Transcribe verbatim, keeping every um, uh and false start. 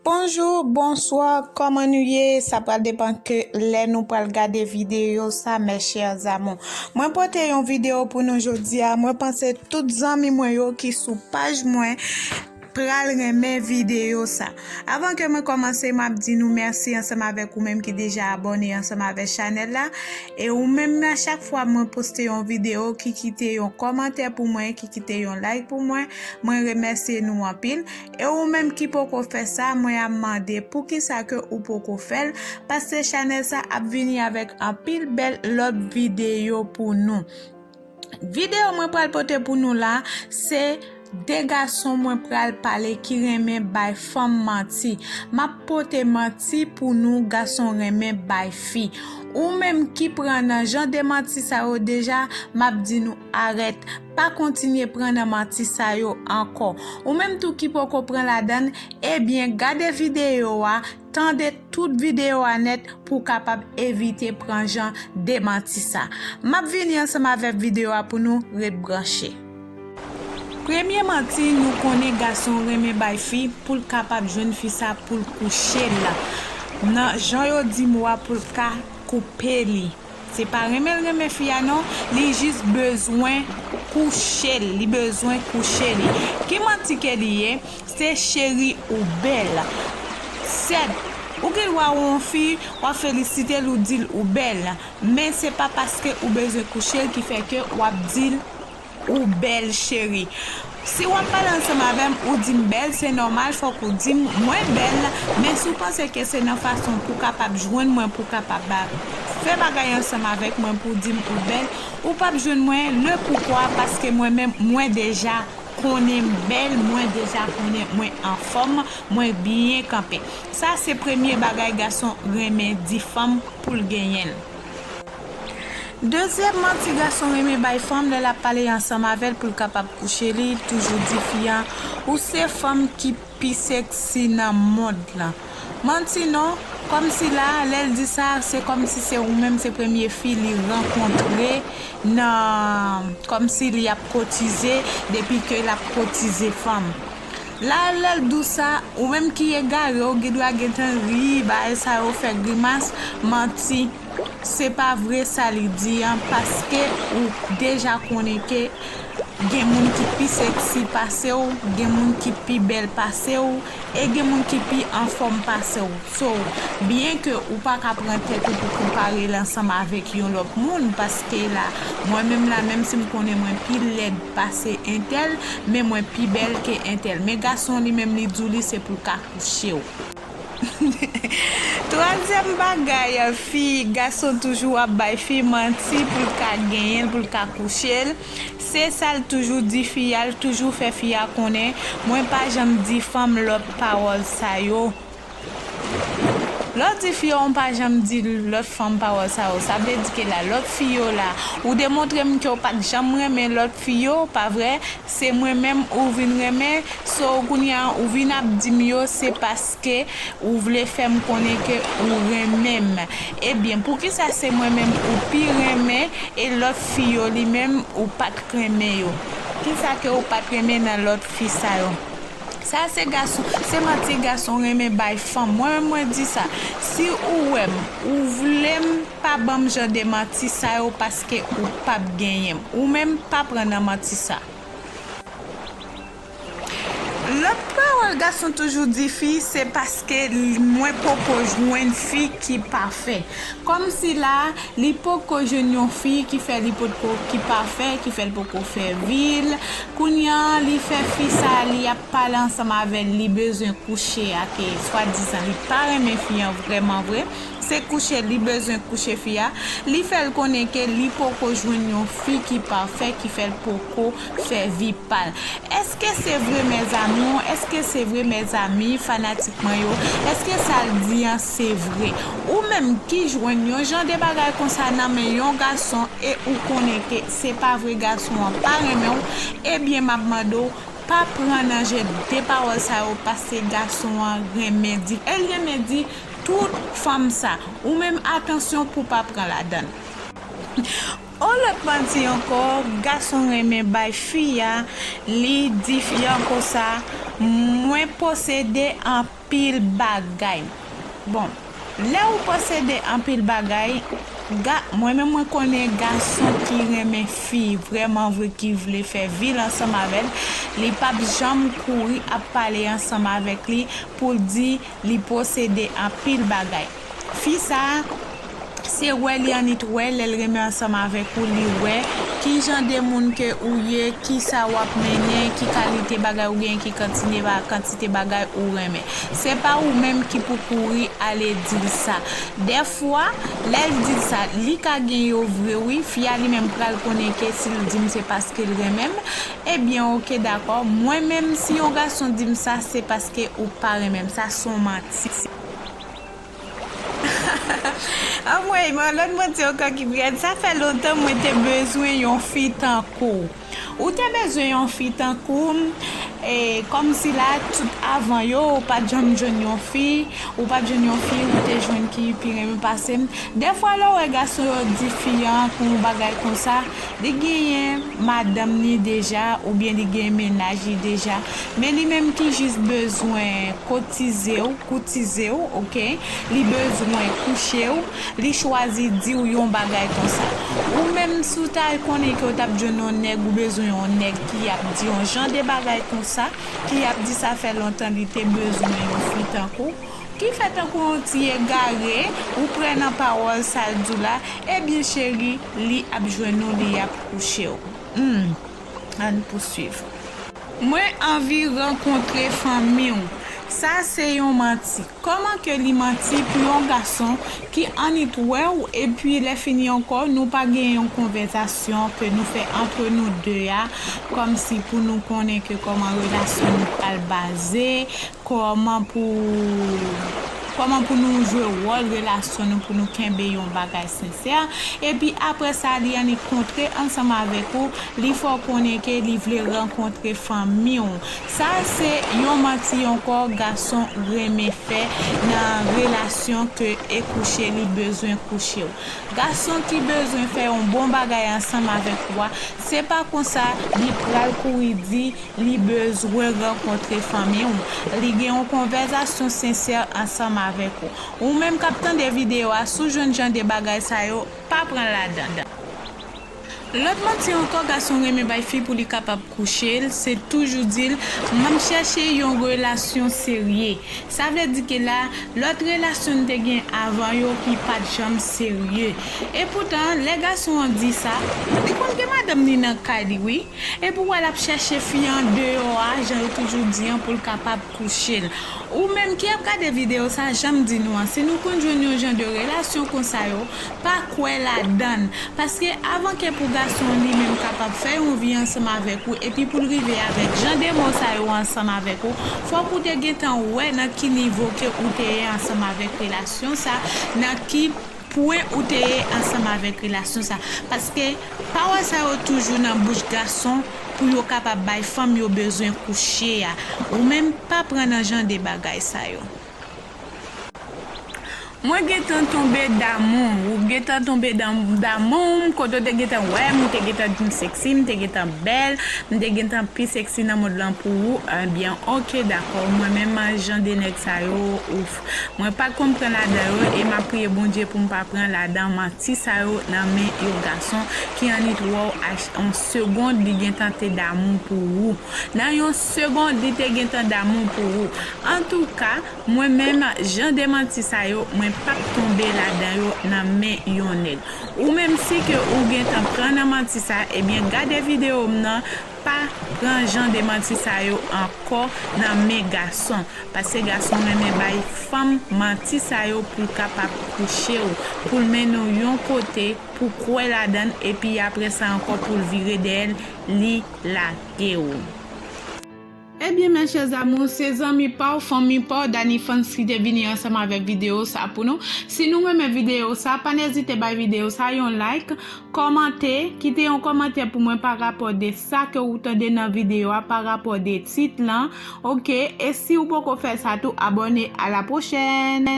Bonjou, bonswa, kòman nou ye? Sa pral depann ke lè nou pral gade videyo sa, mes chers amours. Mwen pote yon videyo pou nou jodi a. Mwen panse tout zanmi mwen yo ki sou paj mwen pral renmen videyo sa. Avan ke mwen kòmanse, m ap di nou mèsi ansanm avèk ou menm ki deja abòne ansanm avèk chanèl la. E ou menm, a chak fwa mwen poste yon videyo, ki kite yon kòmantè pou mwen, ki kite yon like pou mwen, mwen remèsye nou anpil. E ou menm ki poko fè sa, mwen ap mande poukisa ke ou poko fè l, paske chanèl sa ap vini avèk anpil bèl lòt videyo pou nou. Videyo mwen pral pote pou nou la, se de gason mwen pral pale ki renmen bay fanm manti. M ap pote manti pou nou, gason renmen bay fi. Ou menm ki pran nan jan de manti sa yo deja, m ap di nou arèt. Pa kontinye pran nan manti sa yo ankò. Ou menm tou ki poko pran ladan l, ebyen, gade videyo a, tande tout videyo a nèt pou w kapab evite pran jan de manti sa. M ap vini ansanm avèk videyo a pou nou, ret branche. Premye manti, nou konnen gason renmen bay fi pou l kapab jwenn fi sa pou l kouche l. Nan jan yo di mo a, pou l ka koupe li. Se pa renmen l renmen fi a non, li jis bezwen kouche l, li bezwen kouche li. Ki manti ke li ye? Se cheri ou bèl. Sèt, ou gen dwa wè yon fi, w ap felisite l, ou di l ou bèl. Men se pa paske ou bezwen kouche l ki fè ke w ap di l ou bèl cheri. Si w ap pale ansanm avè m, ou di m bèl, se nòmal, fòk ou di m mwen bèl. Men si w panse ke se nan fason pou w kapab jwenn mwen, pou w kapab ba-, fè bagay ansanm avèk mwen, pou w di m ou bèl, ou p ap jwenn mwen. Le poukwa, paske mwen menm, mwen deja konnen m bèl, mwen deja konnen mwen anfòm, mwen byen kanpe. Sa se premye bagay gason renmen di fanm pou l genyen l. Dezyèm manti gason renmen bay fanm lè l ap pale ansanm avè l pou l kapab kouche li, toujou di fi a, ou se fanm ki pi seksi nan mond lan. Manti non, kòmsi la, lè l di sa, se kòmsi se ou menm, se premye fi li rankontre nan, kòmsi li ap kotize, depi ke l ap kotize fanm. La, lè l di w sa, ou menm ki egare, ou gen dwa gentan ri, bagay sa yo fè grimas, manti. Se pa vre sa li di an, paske ou deja konnen ke gen moun ki pi seksi pase w, gen moun ki pi bèl pase w, e gen moun ki pi anfòm pase w. So, byen ke ou pa ka pran tèt ou pou konpare l ansanm avèk yon lòt moun, paske la, mwen menm la, menm si m konnen mwen pi lèd pase entèl, men mwen pi bèl ke entèl. Men gason li menm, li di w li se pou l ka kouche w. Twazyèm bagay, fi, gason toujou ap bay fi manti pou l ka genyen l, pou l ka kouche l. Se sa l toujou di fi a, l toujou fè fi a konnen, mwen pa janm di fanm lòt pawòl sa yo. Lè w di fi yo, ou pa janm di lòt fanm pawòl sa yo, sa vle di ke la, lòt fi yo la, ou demontre m ke w pa t janm renmen lòt fi yo, pa vre? Se mwen menm ou vin renmen, so kounye a ou vin ap di m yo, se paske ou vle fè m konnen ke ou renmen m. Ebyen, poukisa se mwen menm ou pi renmen e lòt fi yo li menm ou pa t renmen yo? Kisa ke ou pa t renmen nan lòt fi sa yo? Sa se gason, se manti gason renmen bay fanm. Mwen menm mwen di sa. Si ou wè m, ou vle m, pa ban m jan de manti sa yo paske ou p ap genyen m. Ou menm pa pran nan manti sa. Lòt pawòl gason toujou di fi, se paske l-, mwen poko jwenn fi ki pafè. Kòmsi la, li poko jwenn yon fi ki fè li potko, ki pafè, ki fè l poko fè vi l. Kounye a, li fè fi sa, li ap pale ansanm avè l, li bezwen kouche ak, swadizan, li pa renmen fi an vrèman vre. Se kouche li bezwen kouche fi a. Li fè l konnen ke li poko jwenn yon fi ki pafè, ki fè l poko fè vi pa l. Èske se vre, mes amours? Èske se vre, mezanmi, fanatik mwen yo? Èske sa l di an se vre? Ou menm ki jwenn yon jan de bagay konsa nan men yon gason e ou konnen ke se pa vre, gason an pa renmen w, ebyen, m ap mande w, pa pran nan jan de pawòl sa yo, paske gason an renmen di, e l renmen di tout fanm sa. Ou menm, atansyon pou w pa pran ladan l. On lòt manti ankò, gason renmen bay fi a, li di fi a konsa, Mwen posede anpil bagay. Bon, lè ou posede anpil bagay, ga, mwen menm mwen konnen gason ki renmen fi, vrèman vre ki vle fè vi l ansanm avè l, li p ap janm kouri ap pale ansanm avèk li pou l di li posede anpil bagay. Fi sa, se wè li annik wè, lè l renmen ansanm avèk ou, li wè ki jan de moun ke ou ye, ki sa w ap mennen, ki kalite bagay ou genyen, ki kantite ba-, kantite bagay ou renmen. Se pa ou menm ki pou kouri ale di l sa. Dèfwa, lè l di l sa, li ka gen yo vre wi, fi a li menm pral konnen ke si l di m se paske l renmen m, ebyen oke dakò, mwen menm si yon gason di m sa, se paske ou pa renmen m, sa se yon manti. Anmwey, mwen lòt mwen di ankò ki pi rèd, sa fè lontan mwen te bezwen yon fi tankou w. Ou te bezwen yon fi tankou m, e, kòmsi la, tout avan yo, ou pa t janm jwenn yon fi, ou pa t jwenn yon fi, ou te jwenn ki pi renmen pase m. Dèfwa, lè w wè gason yo di fi an yon bagay konsa, li genyen madanm li deja, oubyen li gen mennaj li deja, men li menm ki jis bezwen kotize w, koutize w, oke? Li bezwen kouche w, li chwazi di w yon bagay konsa. Ou menm, si w ta konnen ke w t ap jwenn yon nèg, ou bezwen yon nèg ki ap di yon jan de bagay konsa, ki ap di sa fè lontan li te bezwen yon fi tankou w, ki fè tankou yon ti egare, ou kwè nan pawòl sa l di w la, ebyen cheri, li ap jwenn ou, li ap kouche w. Hmm. Ann pouswiv. Mwen anvi rankontre fanmi w. Sa se yon manti. Kòman ke li manti pou yon gason ki annik wè w, epi lè fini ankò, nou pa gen yon konvèsasyon ke nou fè antre nou de a, kòmsi pou nou konnen ke kòman relasyon nou pral baze, kòman pou, kòman pou nou jwe wòl relasyon nou, pou nou kenbe yon bagay sensè. Epi apre sa, li annik kontre ansanm avèk ou, li fè w konnen ke li vle rankontre fanmi w. Sa se yon manti ankò gason renmen fè nan relasyon ke e kouche li bezwen kouche w. Gason ki bezwen fè yon bon bagay ansanm avèk ou a, se pa konsa li pral kouri di li bezwen rankontre fanmi w. Li gen yon konvèsasyon sensè ansanm avèk ou. Ou menm k ap tande videyo a, si w jwenn jan de bagay sa yo, pa pran ladan. Lòt manti ankò gason renmen bay fi pou li kapab kouche l, se toujou di l, "M ap chèche yon relasyon serye." Sa vle di ke la, lòt relasyon n te gen avan yo ki pa t janm serye. Epoutan, lè gason an di sa, li konn gen madanm li nan kay li, wi. Epi w wè l ap chèche fi an deyò a, jan yo toujou di an, pou l kapab kouche l. Ou menm ki ap gade videyo sa, jan m di nou an, si nou konn jwenn yon jan de relasyon konsa yo, pa kwè ladan l. Paske avan ke pou gason an li menm kapab fè yon vi ansanm avèk ou, epi pou l rive avèk jan de mo sa yo ansanm avèk ou, fòk ou te gentan wè nan ki nivo ke ou te ye ansanm avèk relasyon sa, nan ki pwen ou te ye ansanm avèk relasyon sa. Paske pawòl sa yo toujou nan bouch gason pou yo kapab bay fanm yo bezwen kouche a. Ou menm pa pran nan jan de bagay sa yo. Mwen gentan tonbe damou, ou gentan tonbe dam-, damou m, kote w te gentan wè m, ou te gentan di m seksi, m te gentan bèl, m te gentan pi seksi nan mond lan pou ou, ebyen, oke, dakò, mwen menm jan de nèg sa yo, ouf. Mwen pa t konn pran ladan yo, e m ap priye Bondye pou m pa pran ladan manti sa yo nan men yon gason ki annik wè w a ch-, yon segond li gentan te damou pou ou. Nan yon segond, li te gentan damou pou ou. Antouka, mwen menm, jan de manti sa yo, mwen p ap tonbe ladan yo nan men yon nèg. Ou menm si ke ou gentan pran nan manti sa, ebyen gade videyo m nan, pa pran jan de manti sa yo ankò nan men gason. Paske gason renmen bay fanm manti sa yo pou l kapab kouche w, pou l mennen w yon kote, pou kwè ladan l, epi apre sa ankò pou l vire dèyè l, li lage w. Ebyen, mes chers amours, se zanmi pa w, fanmi pa w, Dany Fans ki te vini ansanm avèk videyo sa pou nou. Si nou renmen videyo sa, pa n ezite bay videyo sa yon like, kòmante, kite yon kòmantè pou mwen pa rapò de sa ke ou tande nan videyo a, pa rapò de tit lan, oke? E si ou poko fè sa tou, abòne. A la pwochèn!